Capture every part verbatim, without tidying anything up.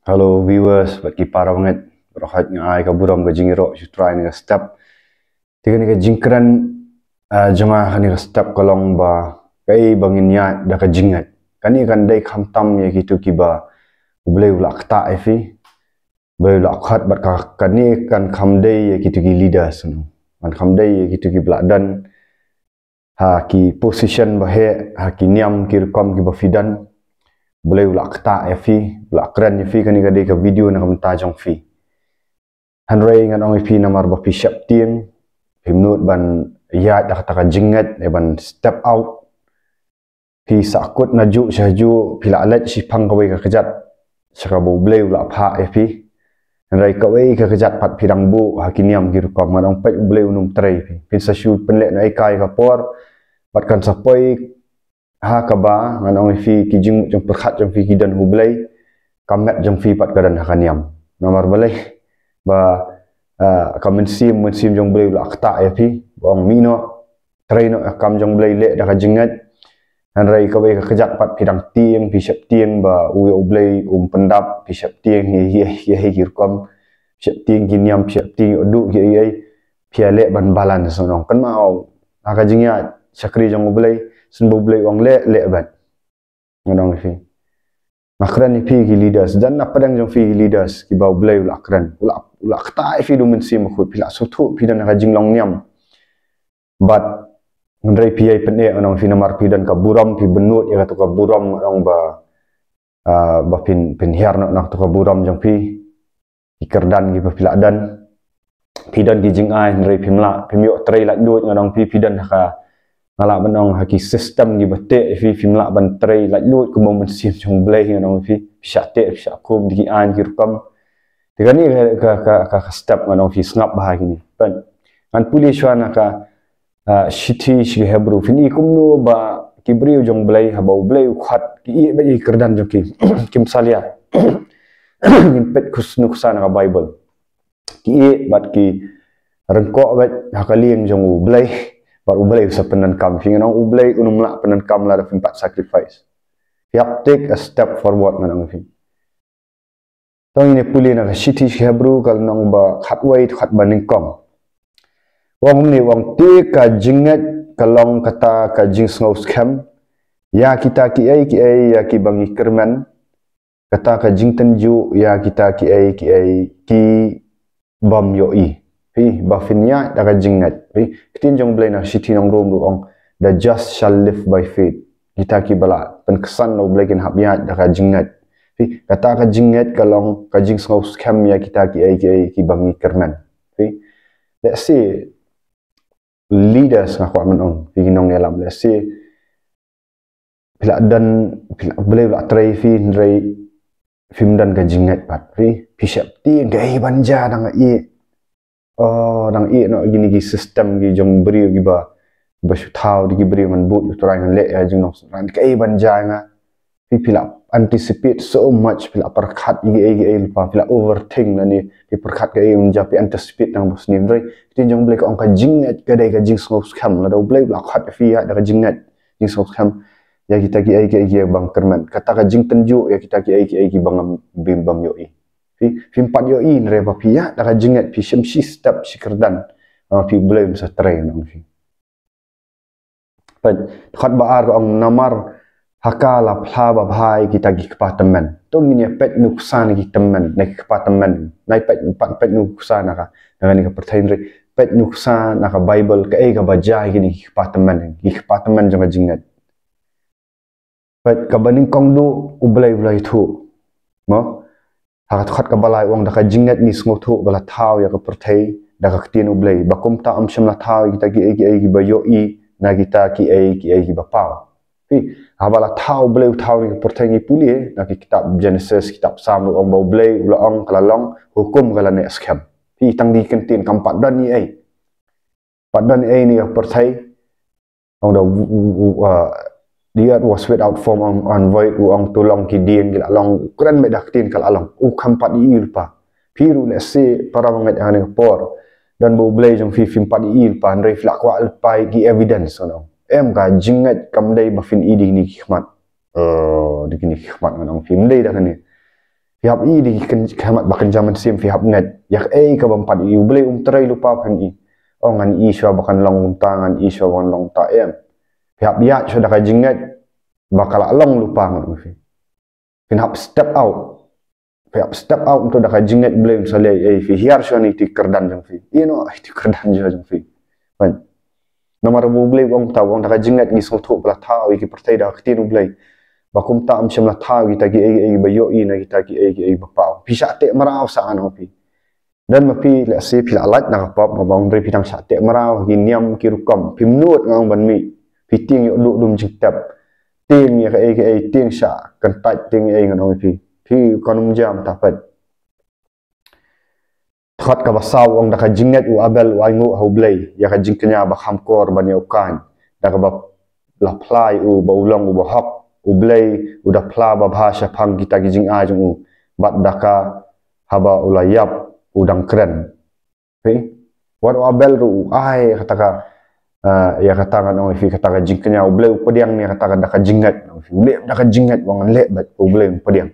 Hello viewers, bad ki para bangeit, baroh hait nga ai ka burom ka jingïaroh sha U Trai ha kane ka step. Te kane ka jingkren, ah, jong nga ha kane ka step ka long ba kaei ba ngin ïaid da ka jingngeit. Kane kan dei khamtam ïa kito kiba U Blei u la ktah ïa phi. Ba u la khot bad ka, kane kan kham dei ïa kito ki leaders, no. Kan kham dei ïa kito kiba la don ha ki position ba heh, ha ki niam ki rukom kiba phi don. U Blei u la ktah ïa phi, u la kren ïa phi, kane ka dei ka video na ka bynta jong phi. Hynrei ngan ong ïa phi namar ba phi sheptieng, phim nud ban ïaid da kata ka jingngeit, eh, ban step out. Phi sahkut najuh shajuh, phi la leit shiphang kawei ka kjat sha kaba U Blei u la phah ïa phi. Hynrei kawei ka kjat pat phi dang buh ha ki niam ki rukom, ngan ong peit U Blei un ym trei ïa phi. Phin sa shu pynlehnohei kai ka por, bad kan sa poi ha kaba, ngan ong ïa phi, ki jingmut jingpyrkhat jong phi ki don ha U Blei, ka met jong phi pat ka don ha ka niam. Namar balei? Ba, ah, ka mynsiem, mynsiem jong U Blei u la ktah ïa phi, ba ong mih noh, trei noh ïa ka kam jong U Blei, leh da ka jingngeit. Hynrei kawei ka kjat pat phi dang tieng, phi sheptieng ba u ïa U Blei um pyndap, phi sheptieng ïa, ïa, ïa, ïa ki rukom, phi sheptieng ki niam, phi sheptieng ïa u duh ki ei ei, phi ïa leh ban balance, ngan ong. Kynmaw, ha ka jingïaid shakri jong U Blei, shen ba U Blei u ong leh, leh beit. Ngan ong ïa phi. Nga kren ïa phi ki leaders, don na pdeng jong phi ki leaders kiba U Blei u la kren. U la, u la ktah ïa phi da U Mynsiem Bakhuid, phi la sngewthuh phi don ha ka jinglong niam. Bad hynrei phi ïai pyneh, ngan ong ïa phi, namar phi don ka burom, phi bynnud ïa kato ka burom, ngan ong, ba, ah, ba phin, phin hiar noh na kato ka burom jong phi. Ki kyrdan kiba phi la don. Phi don ki jingai, hynrei phim lah, phim ïoh trei laitluid, ngan ong ïa phi, phi don ha ka, nga lah ban ong, ha ki system kiba teh ïa phi, phim lah ban trei laitluid kumba U Mynsiem jong U Blei, ngan ong ïa phi, phi shah teh, phi shah khum da ki aiñ ki rukom. Te kane ka, ka, ka, ka, ka step, ngan ong ïa phi, sngap bha ha kine. Peit, ngan pule shuwa na ka, ah, shithi sha ki Hebru, phin i kumno ba ki briew jong U Blei, haba U Blei u khot, ki ïeh beit ïa ki kyrdan jong ki, kim salia. Ngin peit khus-, nuksa na ka Baibl. Ki ïeh bad ki ryngkoh beit ha ka lieng jong U Blei, bad U Blei u sa pyndonkam. Phi, ngan ong U Blei un ym lah pyndonkam lada phim pat sacrifice. Phi hap take a step forward, ngan ong ïa phi. To ngin ïa pule na ka shithi sha ki Hebru, ka lynnong ba khatwei, dkhot ba nyngkong. U ong kumne, u ong, te ka jingngeit ka long kata ka jingsngewskhem ïa kita kiei kiei ïa kiba ngi kyrmen, kata ka jingtynjuh ïa kita kiei kiei ki bym ïohi. Phi, ba phin ïaid da ka jingngeit. Phi, ka ktien jong U Blei na ka shithi na ki Rom ruh ong, "The just shall live by faith." Kita kiba la pynksan da U Blei kin hap ïaid da ka jingngeit. Phi, kata ka jingngeit ka long ka jingsngewskhem ïa kita kiei kiei kiba ngi kyrmen. Phi, let's say, leaders, nga kwah ban ong, phi ki nongïalam, let's say, phi la don, phi la, U Blei u la trei ïa phi, hynrei phim don ka jingngeit pat. Phi, phi sheptieng, kaei ban jia, dang ïeh. Oh, dang ïeh noh kine ki system ki jong briew kiba, ba shu thaw da ki briew, ngan bud ïa U Trai, ngan leh ïa ka jinglong synran, kaei ban jia ïa nga. Phi, phi la anticipate so much, phi la pyrkhat ïa kiei kiei lypa, phi la overthink lane phi pyrkhat kaei ban jia, phi anticipate tang ba sniew, hynrei ka ktien jong U Blei ka ong ka jingngeit ka dei ka jingsngewskhem. Lada U Blei u la khot ïa phi, ïaid da ka jingngeit, jingsngewskhem ïa kita kiei kiei kiba ngi kyrmen, kata ka jingtynjuh ïa kita kiei kiei kiba ngim, bym, bym ïohi. Phi, phim pat ïohi, hynrei ba phi ïaid da ka jingngeit, phi shim shi step, shi kyrdan, ah, phi, U Blei un sa trei, ngan ong ïa phi. Peit, dkhot ba ar ka ong, namar ha ka la phla babha ïa kita ki kpa tymmen. To ngin ïa peit nuksa na ki tymmen, na ki kpa tymmen. Nai peit, pat peit nuksa na ka, na kane ka pyrthei, hynrei peit nuksa na ka Baibl, kaei kaba jia ïa kine ki kpa tymmen, ki kpa tymmen jong ka jingngeit. Peit, kaba nyngkong duh, U Blei u la ïathuh. Mo? Ha ka dkhot kaba lai u ong, da ka jingngeit ngi sngewthuh ba la thaw ïa ka pyrthei da ka ktien U Blei. Ba kumta ym shym la thaw ïa kita kiei kiei kiba ïohi, na kita kiei kiei kiba paw. Phi, haba la thaw, U Blei u thaw ïa ka pyrthei, ngi pule na ki kitab Genesis, kitab Salm, u ong ba U Blei u la ong ka la long, hukum ka la neh skhem. Phi, tang da ki kyntien, kam pat don ei ei. Pat don ei ei ha kane ka pyrthei. Ong da, u, u, u, uh, the earth was without form and, and void, u ong to long ki dieng ki la long, u kren beit da ka ktien ka la long, u kam pat ïohi lypa. Phi ruh lehse para bangeit ha kane ka por, don ba U Blei jong phi phim pat ïohi lypa, hynrei phi la kwah lypa ïa ki evidence, ngan ong. Em, ka jingngeit kam dei ba phin i da kine ki khmat. Eh, da kine ki khmat, ngan ong, phim dei da kane. Phi hap ïohi ki khmat ba kynja mynsiem, phi hap ngeit ïa kaei ka bym pat ïohi. U Blei um trei lypa phin ïohi. Oh, ngan ïohi shuwa ba kan long kumta, ngan ïohi shuwa ba kan long kumta, em. Phi hap ïaid shuwa da ka jingngeit ba ka la long lypa, ngan ong ïa phi. Phin hap step out. Phi hap step out, to da ka jingngeit Blei un sa leh ei ei. Phi hiar shuwa na iti kyrdan jong phi. Ïa no, iti kyrdan jong phi. Peit. Namar ba U Blei u ong, ta u ong da ka jingngeit ngi sngewthuh ba la thaw ïa ki pyrthei da ka ktien U Blei. Ba kumta ym shym la thaw kita kiei kiei ba ïohi, na kita kiei kiei ba paw. Phi shah teh mraw sa, ngan ong ïa phi. Don ma phi, lehse phi la lait na ka pop, ma ba ong, hynrei phi dang shah teh mraw ki niam ki rukom. Phim nud, ngan ong, ban mih. Phi tieng ïoh duh dum jingtep. Tieng ïa kaei kaei, tieng shah kyntait, tieng ei, ngan ong ïa phi. Phi kan ym jam ta, peit. Dkhot kaba saw u ong, da ka jingngeit u Abel u ainguh ha U Blei ïa ka jingkñia ba kham kor ban ïa u Kain, da kaba la phla ïa u ba u long uba hok. U Blei u da phla babha shaphang kita ki jingai jong u, bad da ka haba u la ïap u dang kren. Phi, wat u Abel ruh u ai kata ka, ah, ïa kata, ngan ong ïa phi, kata ka jingkñia. U Blei u pdiang ïa kata ka da ka jingngeit, ngan ong ïa phi. U leh da ka jingngeit, u ong ngan leh beit, U Blei u pdiang.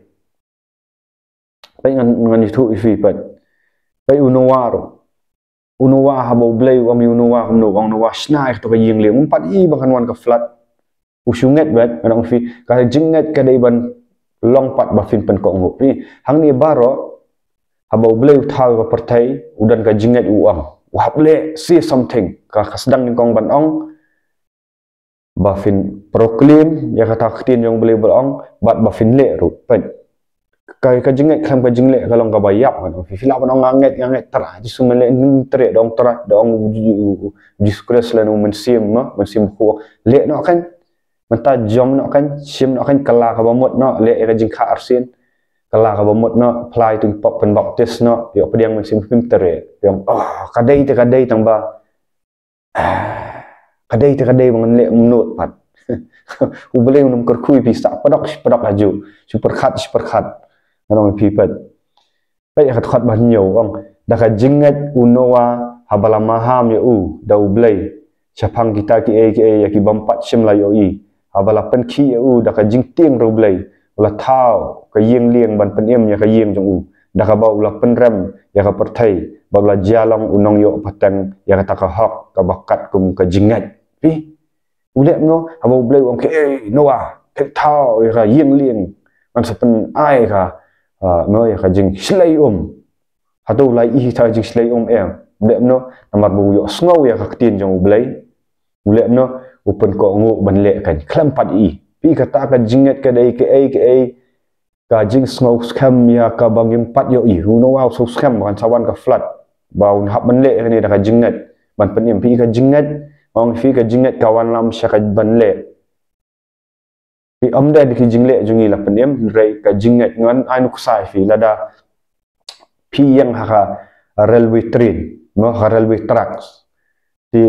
Peit, ngan, ngan ïathuh ïa phi, peit. Peit u Noah ruh. U Noah, haba U Blei u ong ïa u Noah kumno, u ong, Noah, shna ïa kato ka ïing lieng. Um pat ïohi ba kan wan ka flood. U shu ngeit beit, ngan ong ïa phi. Ka jingngeit ka dei ban long pat ba phin pynkohnguh. Phi, hangne baroh, haba U Blei u thaw ïa ka pyrthei, u don ka jingngeit, u ong, u hap leh, say something. Ka, ka sdang nyngkong ban ong, ba phin proclaim ïa kata ka ktien jong U Blei ba la ong, bad ba phin leh ruh. Peit. Ka, ka jingngeit khlem ka jingleh ka long kaba ïap, ngan ong ïa phi. Phi lah ban ong nga ngeit, nga ngeit Trai Jisu, men leh, ym treh, da ong Trai, da ong U, U, U Jisu Khrist lane U Mynsiem, ma, Mynsiem Bakhuid. Leh noh kan. Mynta jom noh kan, shim noh kan, kylla kaba mut noh, leh ïa ka jingkha arsien. Kylla kaba mut noh, phla ïa tu ki pop, pynbaptis noh, ïoh pdiang Mynsiem, phim treh. Phi ong, oh, ka dei te ka dei, tang ba Ah, ka dei te ka dei ba ngan leh, ym nud pat. U Blei un ym kyrkhu ïa phi, sah pdok shi pdok, ha ju shu pyrkhat shi pyrkhat. Ngan ong ïa phi, peit. Peit ïa ka dkhot ba hynñiew, ong, da ka jingngeit u Noah, haba la maham ïa u da U Blei shaphang kita kiei kiei ïa ki bym pat shym la ïohi, haba la pynkhih ïa u da ka jingtieng ruh U Blei, u la thaw ka ïing lieng ban pynim ïa ka ïing jong u, da kaba u la pynrem ïa ka pyrthei, bad u la jia long u nongïoh pateng ïa kata ka hok kaba kat kum ka jingngeit. Phi, u leh kumno, haba U Blei u ong, "Ei Noah, phet thaw ïa ka ïing lieng, ngan sa pyn-ai ka, ah, no, ïa ka jingshlei um." Hato u la ïohi ïa ka jingshlei um? Em. U leh kumno, namar ba u ïohsngew ïa ka ktien jong U Blei. U leh kumno, u pynkohnguh ban leh kan, khlem pat ïohi. Phi, kata ka jingngeit ka dei kaei kaei, ka jingsngew skhem ïa kaba ngim pat ïohi. U Noah u sngew skhem ba kan sa wan ka flood, ba un hap ban leh kane da ka jingngeit ban pynim. Phi, ka jingngeit, ong ïa phi, ka jingngeit ka wanlam sha ka ban leh. Phi, ym dei da ki jingleh jong ngi la pynim, hynrei ka jingngeit. Ngan ai nuksa ïa phi, lada phi ïeng ha ka railway train, mo, ha ka railway tracks. Te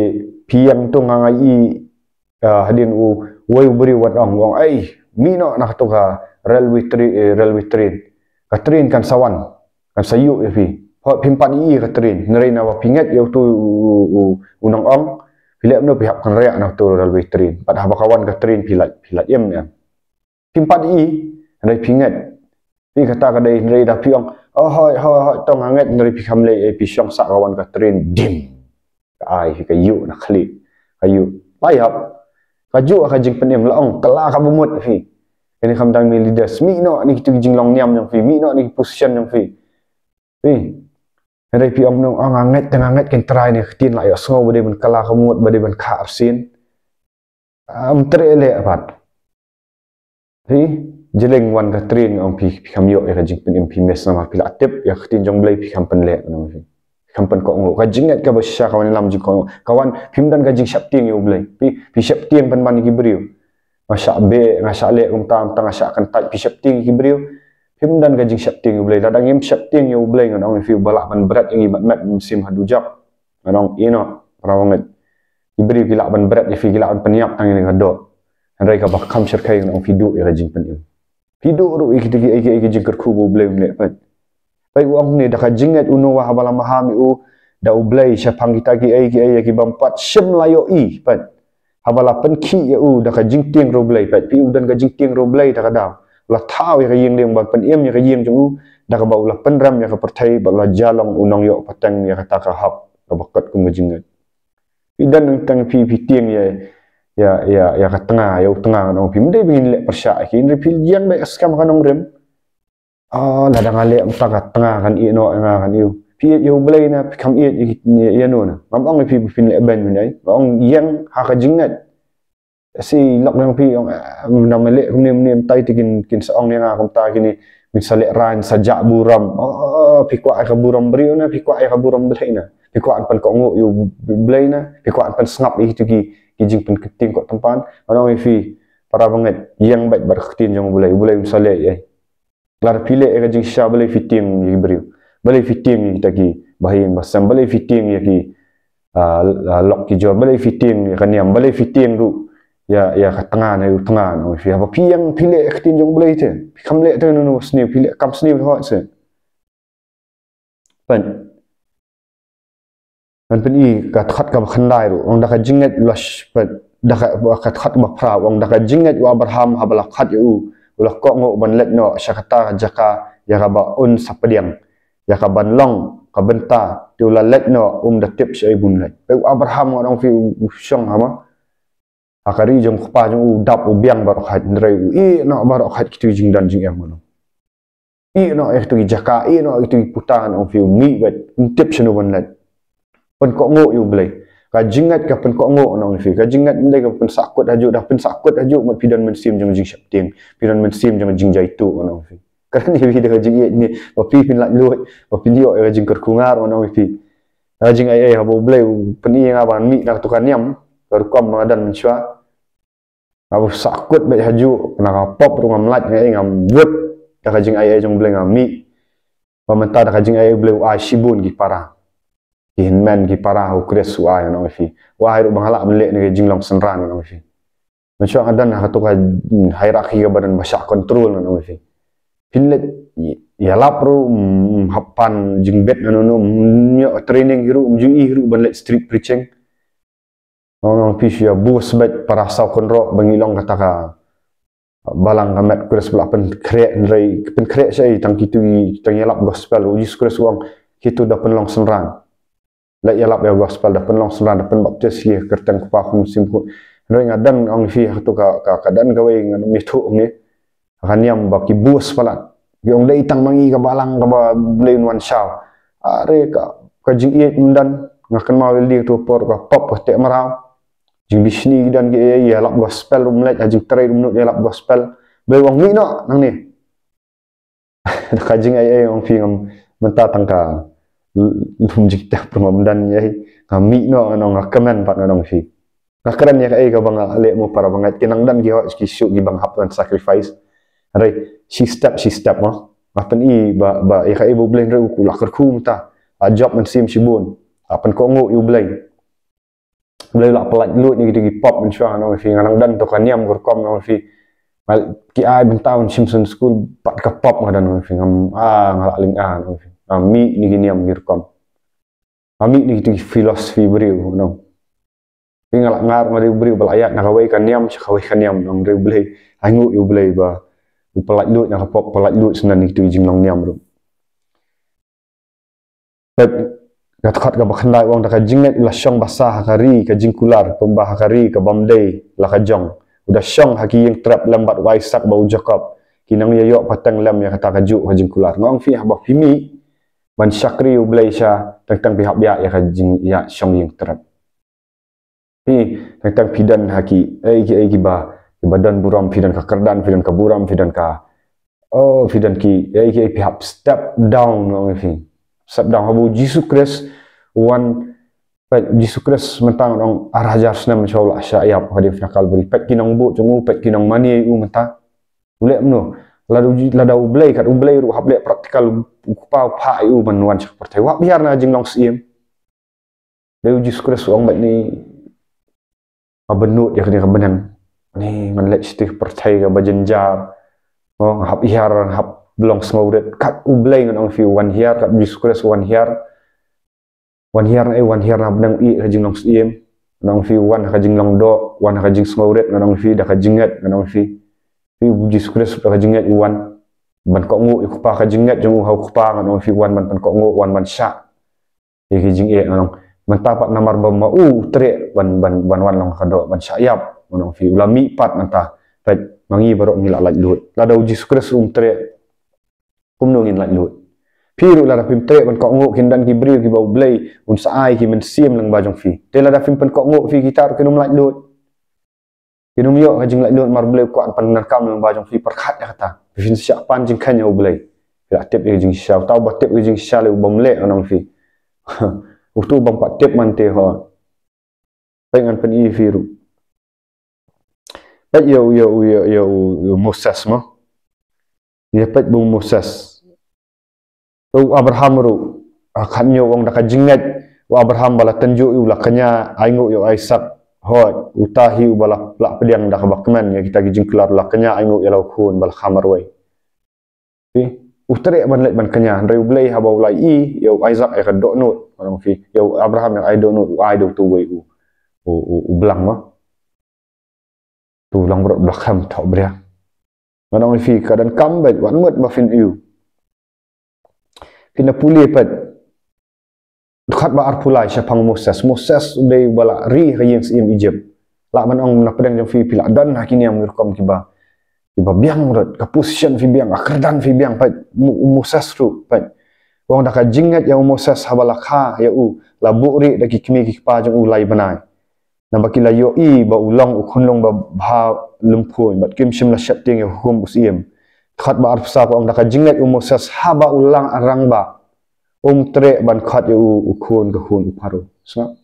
phi ïeng, to nga nga ïohi, ah, hadien uwei u briew wat ong, ong, "Ei, mih noh na kato ka railway tra-, eh, railway train. Ka train kan sa wan, kan sa ïuh ïa phi." Hooid, phim pat ïohi ka train, hynrei naba phi ngeit ïa uto u, u, u, u nongong, phi leh kumno, phi hap kynriah na uto railway train. Bad haba ka wan ka train, phi lait, phi lait im, em. Phim pat ïohi, hynrei phi ngeit. Phi, kata ka dei, hynrei da phi ong, "Oh, hooid, hooid, hooid, to nga ngeit," hynrei phi khlem leh ei, phi shong sah, ka wan ka train, dim. Ka ai phi, ka ïuh na khlieh, ka ïuh. Phi ïap. Kajuh ka jingpynim, la ong, kylla kaba mut phi. Kane khamtam ïa ngi leaders, mih noh na kito ki jinglong niam jong phi, mih noh na ki position jong phi. Phi, hynrei phi ong, "No, ah, nga ngeit, te nga ngeit, kan Trai ne ka ktien, la ïohsngew ba dei ban kylla kaba mut, ba dei ban kha arsien." Ym treh leh pat. Phi, jeling wan ka train, ong phi, phi khlem ïoh ïa ka jingpynim, phi miss namar phi la tip ïa ka ktien jong U Blei, phi khlem pynleh, ngan ong ïa phi. Phi khlem pynkohnguh. Ka jingngeit kaba shisha ka wan ïalam jingkohnguh. Ka wan, phim don ka jingsheptieng ïa U Blei. Phi, phi sheptieng pynban ïa ki briew. Nga shah beh, nga shah leh kumta, kumta, nga shah kyntait, phi sheptieng ïa ki briew. Phim don ka jingsheptieng ïa U Blei. Lada ngim sheptieng ïa U Blei, ngan ong ïa phi, uba lah ban bret ïa ngi mat mat mynsiem ha dujok. Ngan ong ïa no, para bangeit. Ki briew ki lah ban bret ïa phi, ki lah ban pynïap tang ïa ka doh. Hynrei kaba kham shyrkhei, ngan ong, phi duh ïa ka jingpynim. Phi duh ruh ïa kita kiei kiei ki jingkyrkhu ba U Blei um leh, peit. Peit, u ong ne, da ka jingngeit u Noah, haba la maham ïa u da U Blei shaphang kita kiei kiei ïa ki bym pat shym la ïohi, peit. Haba la pynkhih ïa u da ka jingtieng ruh U Blei, peit. Phi, u don ka jingtieng ruh U Blei, da ka daw u la thaw ïa ka ïing lieng ban pynim ïa ka ïing jong u. da kaba u la pynrem ïa ka pyrthei bad u la jia long u nongïoh pateng ïa kata ka hok kaba kot kum ka jingngeit. Phi don tang phi, phi tieng ïa, ïa, ïa, ïa ka tnga, ïa u tnga, ngan ong phi, ym dei ba ngin leh pyrshah ïa ki, hynrei phi ïeng beit skhem ha ka nongrim. Ah, lada nga leh mynta ka tnga kan ïeh noh ïa nga, kan ïeh. Phi ïeit ïa U Blei ne phi kham ïeit ïa, ïa, ïa no ne? Ngam ong ïa phi ba phin leh beiñ mynne. Nga ong ïeng ha ka jingngeit. Shi lok dang phi ong, eh, mynta me leh kumne, kumne, mynta te kin, kin sa ong ïa nga kumta kine, kin sa lehraiñ, sa jah burom. Oh, phi kwah ïa ka burom briew ne phi kwah ïa ka burom Blei ne? Phi kwah ban pynkohnguh ïa U Blei ne phi kwah ban pynsngap ïa kito ki, ki jingpynkyntiew koh tympan? Ngan ong ïa phi, para bangeit, ïeng beit bad ka ktien jong U Blei, U Blei un sa leh ïa. Lada phi leh ïa ka jingshisha, balei phi tieng ïa ki briew? Balei phi tieng ïa kita ki bahaïing bahasem? Balei phi tieng ïa ki, ah, ah, lok ki jor? Balei phi tieng ïa ka niam? Balei phi tieng ruh ïa, ïa ka tnga ne u tnga, ngan ong ïa phi? Haba phi ïeng phi leh ïa ka ktien jong U Blei te, phi kham leh te, no, no, sniew, phi leh kam sniew hot se. Pyn. Ngan pyni ka dkhot kaba khyndai ruh, ong da ka jingngeit u la sh-, pyn, da ka, ka dkhot kaba phra, ong da ka jingngeit u Abraham haba la khot ïa u, u la kohnguh ban leit noh sha kata ka jaka ïa kaba un sa pdiang ïa ka ban long ka bynta, te u la leit noh, um da tip shaei ba un leit. Peit u Abraham, ngan ong ïa phi, u, u shong ha ma, ha ka ri jong u kpa jong u, u dap u biang baroh khoit, hynrei u ïeh noh baroh khoit kito ki jingdon jingem, ngan ong. Ïeh noh ïa kito ki jaka, ïeh noh ïa kito ki puta, ngan ong ïa phi, u mih beit, um tip shano ban leit. Pynkohnguh ïa U Blei. Ka jingngeit ka pynkohnguh, ngan ong ïa phi. Ka jingngeit ym dei ka pynsahkut hajuh, da pynsahkut hajuh mut phi don mynsiem jong jingsheptieng, phi don mynsiem jong jingjaituh, ngan ong ïa phi. Kren ïa phi da ka jingïeit ne ba phi phin laitluid, ba phin ïoh ïa ka jingkyrkhu ngar, ngan ong ïa phi. Ka jingaiei haba U Blei u pyni ïa nga ban mih na kato ka niam ka rukom ba nga don mynshuwa. Nga ba sahkut beit hajuh, na ka pop ruh ngam lait, nga ei, ngam bud da ka jingaiei jong U Blei, nga mih. Ba mynta da ka jingaiei U Blei u ai shibun ki para, ki hynmen ki para ha U Khrist u ai, ngan ong ïa phi. U ai ruh ba nga lah ban leh ne ka jinglong synran, ngan ong ïa phi. Mynshuwa nga don ha kato ka, mm, hierarchy kaba don ba shah control, ngan ong ïa phi. Phin leit ïalap ruh, mm, mm, hap pan jingbit, ngan ong, mm, ïoh training hi ruh, mm, ju i hi ruh ban leit street preaching. Ngan ong ïa phi, shu ïa bus beit para saw kynroh ba ngi long kata ka balang ka met Khrist ba la pynkhreh, hynrei pynkhreh shaei? Tang kito ki, tang ïalap gospel. U Jisu Khrist u ong, kito da pynlong synran. Leit ïalap ïa gospel, da pynlong synran, da pynbaptis ïa ka kyrteng u Kpa, u Khun, u Mynsiem Bakhuid. Hynrei nga don, ngan ong ïa phi, ha kato ka, ka, ka don kawei, ngan ym ïathuh ne. Ka niam ba ki bus palat. Ki ong dei tang ma ngi ka balang kaba Blei un wan shaw. Are ka, ka jingïeit ym don. Nga kynmaw ïa lade kato ka por ka pop ka teh mraw. Jingbishni ki don, ki ei ei, ïalap gospel ruh ym leit, ha jingtrei ruh ym nud ïalap gospel. Blei u ong mih noh nangne. Da ka jingaiei, ngan ong ïa phi, ngam, mynta tang ka lum jingtep ruh ngam don ei. Nga mih noh, ngan ong, nga kmen pat, ngan ong ïa phi. Nga kren ïa kaei kaba nga leh mo, para bangeit. Ki nang don ki hok ki shuh kiba nga hap ban sacrifice. Hynrei shi step shi step mo. Nga pyni ba, ba ïa kaei ba U Blei hynrei u la kyrkhu mynta. La jop mynsiem shibun. La pynkohnguh ïa U Blei. U Blei u la pyllait luid na kito ki pop mynshuwa, ngan ong ïa phi. Nga nang don to ka niam ka rukom, ngan ong ïa phi. Nga, ki ai bynta ban shim Sunday school, pat ka pop nga don, ngan ong ïa phi. Ngam, ah, nga la lyngngoh, ngan ong ïa phi. Nga mih na ki niam ki rukom. Nga mih na kito ki philosophy briew, ngan ong. Phi, nga la, nga ruh nga dei u briew ba la ïaid na kawei ka niam sha kawei ka niam, ngan ong, hynrei U Blei, ainguh ïa U Blei ba u pyllait luid na ka pop, pyllait luid shuh na kito ki jinglong niam ruh. Peit ka dkhot kaba khyndai, u ong da ka jingngeit u la shong basa ha ka ri ka jingkular, kumba ha ka ri kabym dei la ka jong. U da shong ha ki ïing trep lem bad u Isaac bad u Jakob, ki nongïaïoh pateng lem ïa kata kajuh ka jingkular. Ngan ong ïa phi, haba phi mih ban shakri U Blei sha, teng teng phi hap ïa, ïa ka jing, ïa shong ïing trep. Phi, teng teng phi don ha ki, eh, ki, eh, kiba, kiba don burom, phi don ka kyrdan, phi don ka burom, phi don ka, oh, phi don ki, eh, ki, eh, phi hap step down, ngan ong ïa phi. Step down, haba u Jisu Khrist u wan, peit u Jisu Khrist mynta ngan ong ar hajar snem shuwa u la shah ïap ha ka diengphna Kalbari. Peit ki nongbuh jong u, peit ki nongmane ïa u mynta. U leh kumno? Lada u, lada U Blei, kat U Blei ruh hap leh practical, u Kpa u phah ïa u ban wan sha ka pyrthei. U hap hiar na jinglong syiem. Dei u Jisu Khrist u ong beit ne, nga bynnud ïa kane ka bneng. Ne ngan leit sha kata ka pyrthei kaba jynjar. Oh, nga hap hiar, nga hap long sngewrit. Kat U Blei, ngan ong ïa phi, u wan hiar, kat u Jisu Khrist u wan hiar. Wan hiar na, eh, wan hiar na bneng, ïeh ka jinglong syiem. Ngan ong ïa phi, u wan ha ka jinglong doh, u wan ha ka jingsngewrit, ngan ong ïa phi, da ka jingngeit, ngan ong ïa phi. Phi, u Jisu Khrist da ka jingngeit u wan. ban kohnguh ïa u Kpa, ka jingngeit jong u ha u Kpa, ngan ong ïa phi, wan ban pynkohnguh, wan ban shah ïa ki jingeh, ngan ong. Mynta pat namar ba ma u u treh ban, ban, ban wan long ka doh ban shah ïap, ngan ong ïa phi, u la mih pat mynta. Peit, ma ngi baroh ngi la laitluid. Lada u Jisu Khrist um treh, kumno ngin laitluid? Phi ruh lada phim treh ban kohnguh, kin don ki briew kiba U Blei un sa ai ki mynsiem lyngba jong phi. Te lada phim pynkohnguh, phi kita ruh kin ym laitluid. Kin ym ïoh ka jinglaitluid namar U Blei u kwah ban pyndonkam lyngba jong phi. Pyrkhat ïa kata. Phin shah pan jingkheiñ ïa U Blei. Phi la tip ïa ka jingshisha. Uta uba tip ïa ka jingshisha lei u bym leh, ngan ong ïa phi. Utu u bym pat tip man te ho. Peit, ngan pyni ïa phi ruh. Peit ïa u, ïa u, ïa u, ïa u, ïa u Moses mo. Ïa peit ba u Moses. U Abraham ruh, ah, kane u ong da ka jingngeit, u Abraham ba la tynjuh ïa u la kñia ainguh ïa u Isaak. Hooid, uta hi uba la, la pdiang da kaba kmen ïa kita ki jingkular, la kñia ainguh ïa la u khun ba la kha marwei. Phi, u treh ban leit ban kñia, hynrei U Blei haba u la ïohi ïa u Isaak ïa ka dohnud, ngan ong ïa phi, ïa u Abraham ïa ka ai dohnud, u ai da utu uwei u, u, u, u blang mo. Tu long baroh ba la khlem thoh bria. Ngan ong ïa phi, ka donkam beit, wat mut ba phin ïohi. Phin da pule pat. Dkhot ba arphew lai shaphang Moses. Moses u dei uba la ri ha ka ïing syiem Egypt. Lah ban ong na pdeng jong phi, phi la don ha ki niam ki rukom kiba, kiba biang ruh, ka position phi biang, ka kyrdan phi biang, peit, Mo-, Moses ruh, peit. U ong da ka jingngeit ïa u Moses haba la kha ïa u, la buhrieh da ki kmie ki kpa jong u lai bnai. Naba ki la ïohi ba u long u khunlung ba bha lymphuh, bad kim shym la sheptieng ïa ka hukum u syiem. Dkhot ba arphew saw ka ong da ka jingngeit u Moses haba u long rangbah, um treh ban khot ïa u, u khun ka khun u Pharaoh. Sngap.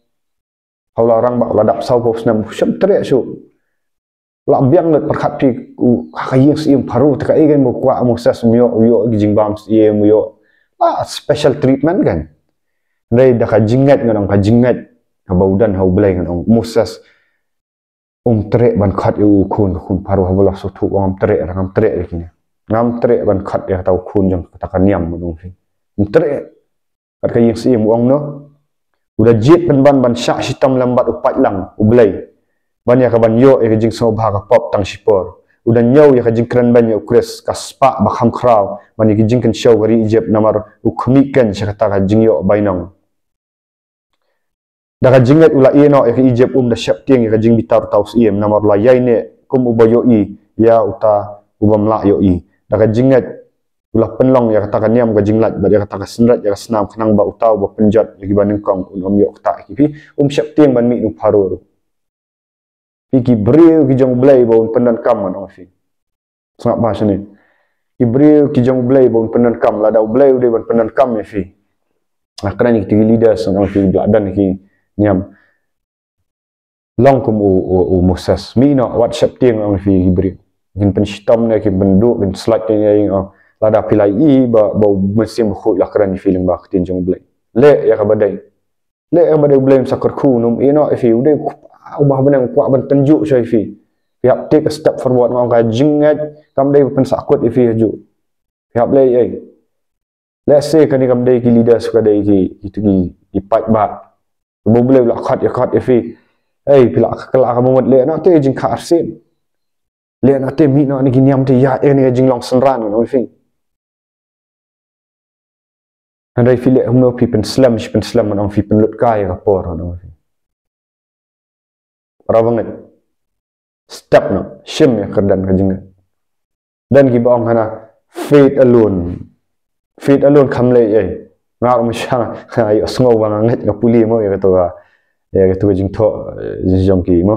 Haba u long rangbah, u la dap sawphew snem, um shym treh shuh. La biang lut, pyrkhat phi, u, ha ka ïing syiem Pharaoh, te kaei kaba kwah u Moses, um ïoh, u ïoh ki jingbam syiem, u ïoh, ah, special treatment kan. Hynrei da ka jingngeit, ngan ong, ka jingngeit kaba u don ha U Blei, ngan ong, Moses um treh ban khot ïa u khun, khun Pharaoh, haba la sngewthuh, u ong, ngam treh, ngam treh ïa kine. Ngam treh ban khot ïa kata u khun jong kata ka niam, ngan ong ïa phi. Um treh. Kat ka ïing syiem u ong noh. U da jied pynban ban shah shitom lem bad u paidlang U Blei, ban ïa kaban ïoh ïa ka jingsngewbha ka pop tang shipor. U da ñiew ïa ka jingkren beiñ ïa U Khrist, ka spah ba kham khraw, ban ïa ka jingkynshew ka ri Egypt, namar u khmih keiñ sha kata ka jingïoh bainong. Da ka jingngeit u la ïehnoh ïa ka Egypt, um da sheptieng ïa ka jingbitar uta u syiem, namar u la ïaineh kum uba ïohi ïa uta u bym lah ïohi. Da ka jingngeit u la pynlong ïa kata ka niam ka jinglait bad ïa kata ka synreit ïa ka snam, khnang ba uta uba pynjot ïa kiba nyngkong un ym ïoh ktah ïa ki. Phi, um sheptieng ban mih na u Pharaoh ruh. Phi, ki briew ki jong U Blei ba un pyndonkam, ngan ong ïa phi. Sngap bha shane. Ki briew ki jong U Blei ba un pyndonkam, lada U Blei u dei ban pyndonkam ïa phi, la kren ïa kito ki leaders, ngan ong ïa phi, ba la don ki niam. Long kum u, u, u Moses. Mih noh, wat sheptieng, ngan ong ïa phi, ki briew. Kin pynshitom ne, kin pynduh, kin slait ne, ïa, ïa, lada phi la ïohi ba, ba u Mynsiem Bakhuid la kren ïa phi lyngba ka ktien jong U Blei. Leh ïa kaba dei. Leh ïa kaba dei, U Blei un sa kyrkhu, un ym ïehnoh ïa phi, u dei u Kpa uba ha bneng, u kwah ban tynjuh shuwa ïa phi. Phi hap take a step forward, ngan ong, ka jingngeit kam dei ban pynsahkut ïa phi hajuh. Phi hap leh ei. Lehse kane kam dei ki leaders, ka dei ki, ki, ki, ki paidbah. Ba U Blei u la khot ïa, khot ïa phi. Ei, phi la kylla kaba mut, leh noh te jingkha arsien. Leh noh te, mih noh na ki niam te, ïa, eh, na ka jinglong synran, ngan ong ïa phi. Hynrei phi leh kumno, phi pynslem shi pynslem, ngan ong, phi pynlut kai ïa ka por, ngan ong ïa phi. Para bangeit. Step noh, shim ïa ka kyrdan ka jingngeit. Don kiba ong hana, faith alone. Faith alone kam leh ei. Nga ruh mynshwa nga ïohsngew ba nga ngeit, nga pule mo ïa kato ka, ïa kato ka jingthoh, eh, jong ki mo.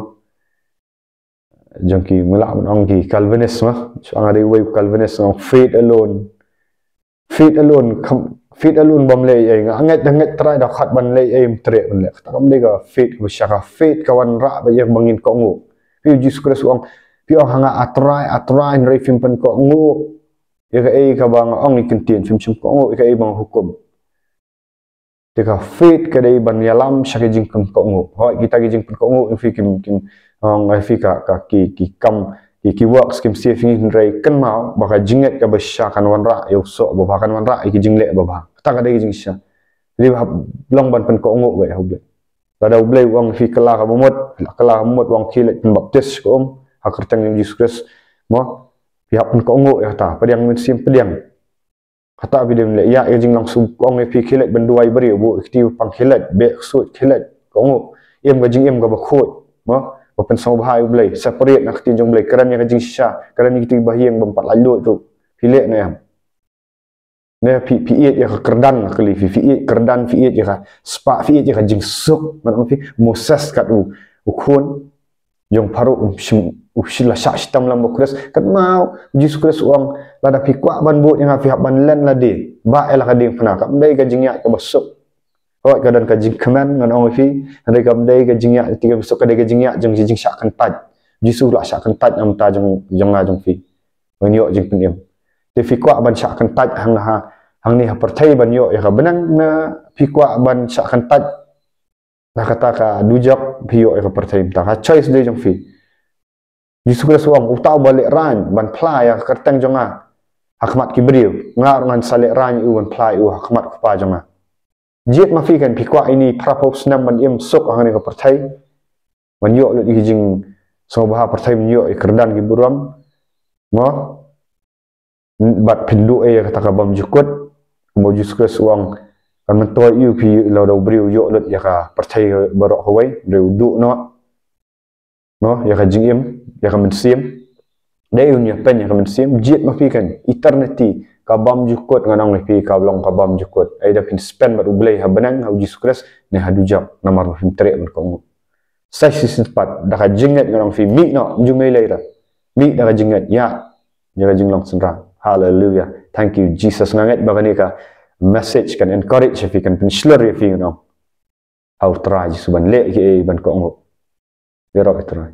Jong ki, me lah ban ong ki Calvinist mo. Shuwa nga dei uwei u Calvinist, nga ong faith alone. Faith alone, kam, faith alone bym leh ei. Nga ngeit, da ngeit Trai da khot ban leh ei, ym treh ban leh. Kata kam dei ka faith kaba shisha, ka faith ka wanrah bad ïa kaba ngin kohnguh. Phi, u Jisu Khrist u ong, phi ong ha nga, A Trai, A Trai, hynrei phim pynkohnguh ïa kaei kaba nga ong, ïa ka ktien, phim shym kohnguh ïa kaei ba nga hukum. Te ka faith ka dei ban ïalam sha ki jingpynkohnguh. Hooid, kita ki jingpynkohnguh, ïa phi, kim, kim, ong ïa phi, ka, ka, ki, ki kam, ki, ki works kim save ïa ngi, hynrei kynmaw ba ka jingngeit kaba shisha kan wanrah ïa u soh babha, kan wanrah ïa ki jingleh babha. Kata ka dei ka jingshisha. Te ba hap long ban pynkohnguh beit ha U Blei. Lada U Blei u ong ïa phi kylla kaba mut, kylla kaba mut, u ong khie leit pynbaptis sha ka um ha ka kyrteng jong U Jisu Khrist. Mo? Ïa pynkohnguh ïa kata, pdiang mynsiem pdiang. Kata phi dei ban leh, ïa ka jinglong suk, ong ïa phi khie leit ban duwai briew, buh ïa kti ba pang khie leit, beh ksuid khie leit, kohnguh. Im ka jingim kaba khuid, mo, ba pynsngewbha ïa U Blei, separate na ka ktien jong U Blei, kren ïa ka jingshisha, kren ïa kti ba ïeng bym pat laitluid ruh. Phi leh ne em? Ne phi, phi ïeit ïa ka kyrdan, kali phi, phi ïeit kyrdan, phi ïeit ïa ka spah, phi ïeit ïa ka jingsuk, ngan ong phi, Moses kat u, u khun jong Pharaoh, um shim, u shim la shah shitom lem bad U Khrist, kat ma u Jisu Khrist u ong, lada phi kwah ban bud ïa nga phi hap ban len lade, bah ïa la ka diengphna, kam dei ka jingïaid kaba suk. Hooid ka don ka jingkmen ngan ong phi, hynrei kam dei ka jingïaid kaba suk, ka dei ka jingïaid jong, jingshah kyntait. Jisu la shah kyntait na ka bynta jong, jong nga jong phi. Ban ïoh jingpynim. Te phi kwah ban shah kyntait hang ha, hangne ha pyrthei ban ïoh ïa ka bneng, ne phi kwah ban shah kyntait na kata ka dujok, phi ïoh ïa ka pyrthei, mynta ka choice dei jong phi. Jisu Khrist u ong, uta uba lehraiñ ban phla ïa ka kyrteng jong nga ha khmat ki briew, nga ruh ngan sa lehraiñ ïa u ban phla ïa u ha khmat U Kpa jong nga. Jied ma phi kan, phi kwah ine phra phew snem ban im suk hangne ka pyrthei, ban ïoh lut ïa ki jingsngewbha pyrthei, ban ïoh ïa ka kyrdan ki burom, mo? Bad phin duh ïa kata ka bymjukut, kumba u Jisu Khrist u ong, kan myntoi ïa u phi lada u briew u ïoh lut ïa ka pyrthei baroh kawei, hynrei u duh noh, mo, ïa ka jingim, ïa ka mynsiem. Dei un ïa pyn ïa ka mynsiem, jied ma phi kan, eternity, ka bymjukut, ngan ong ïa phi ka long ka bymjukut. Ai da phin spend bad U Blei ha bneng, ha u Jisu Khrist, ne ha dujok, namar ba phin treh ban kohnguh. Sa shisien pat, da ka jingngeit ngan ong phi, mih noh, ym ju mih lei ruh. Mih da ka jingngeit, ïa, ïa ka jinglong synran. Hallelujah. Thank you, Jesus. Nga ngeit ba kane ka message kan encourage ïa phi, kan pynshlur ïa phi ngan ong. Ha u Trai Jisu ban leh kiei ban kohnguh. Ïaroh ïa u Trai.